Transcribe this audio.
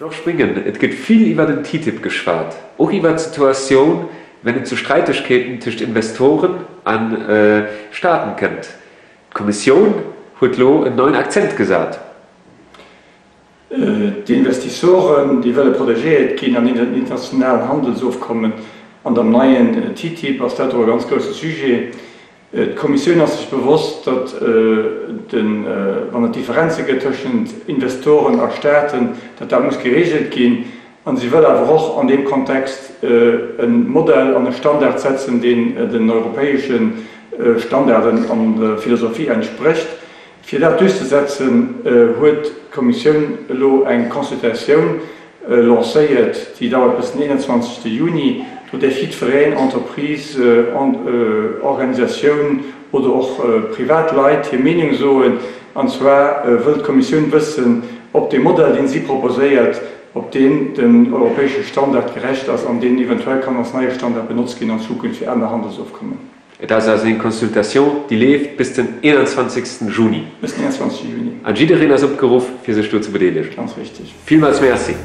Georges Schwingen, Et gëtt vill iwwer den TTIP geschwat, och iwwer d'Situatioun, wenn et zu Streitegkeeten tëscht Investoren a Staaten kënnt. D'Kommissioun huet lo en neien Akzent gesat. D'Investissoren, déi wëlle protegéiert ginn an internationalen Handelsofkommen an am neien TTIP ass dat och e ganz grousse Sujet. D'Kommissioun ass sech bewosst, datt wann et Differenze gëtt tëschent Investoren a Staaten, datt dat muss geregelt ginn. A si wëll awer och an deem Kontext e Modell an e Standard setzen, deen den europäesche Standarden an der Philosophie entsprécht. Fir dat duerchzesetzen, huet d'Kommissioun elo eng Consultatioun lancéiert, déi dauert bis den 21. Juni. Do däerf jiddwereen, Entreprise, Organisatioun oder och privat Leit, hir Meenung soen. An zwar wëll d'Kommissioun wëssen, ob dee Modell, deen si proposéiert, ob deen dem europäesche Standard gerecht ass an deen eventuell kann als neie Standard benotzt ginn an Zukunft fir aner Handelsofkommen. Et ass also eng Consultatioun, déi leeft bis den 21. Juni. Bis den 21. Juni. An jiddereen ass opgeruff, fir sech do ze bedeelegen. Ganz richtig. Villmools Merci.